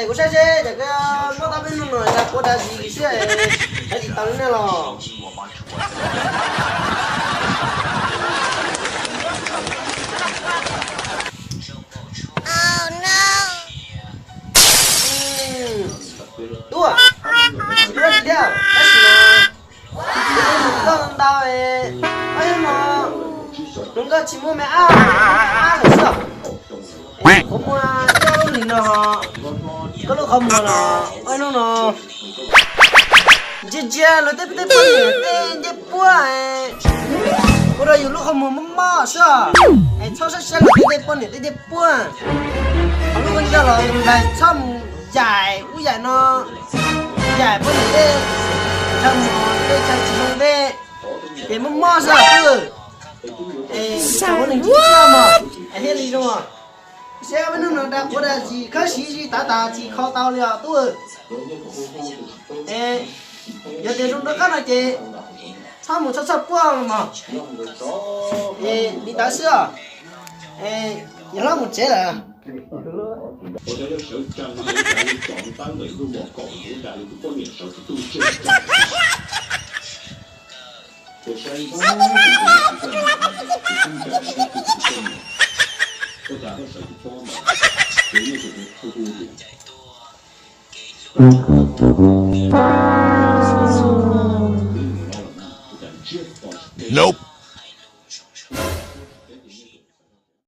Kuv saib seb cas koj muab tau peb hnub no dag quav dag zis xwb, saib tsis tau li nej los. Tub, kuv tsis thiab, tab sis mas kuv mus koj ntau, ob hnub no hluas nkauj tsis muaj me ab, ab lawm xwb. Qhov muag coj lub hlis no ho, koj lub qhov muag no, ob hnub no ntsia ntsia lawv tej tej poj niam tej ncej puab, ua rau yus lub qhov muag mob mob xwb. Es txhob saib saib lawv tej tej poj niam tej ncej puab. Ho lub koj ncauj los nplaig txhob mus yaim ub yaim no, yaim poj niam tej chaw mos tej chaw tsis zoo tej, ces mob mob xwb tub. Es tsam muaj neeg tsis txawj mos, es thiaj li zoo. Saib peb hnub no dag quav dag zis khawb siv zis tav tas tsis kho tau li os tub. Es yog tias zoo rov qab no ces txhob mus txhob txhawj puab mos. Es li ntawd xwb os. Es yog hlob mus tsev lawm. Nope.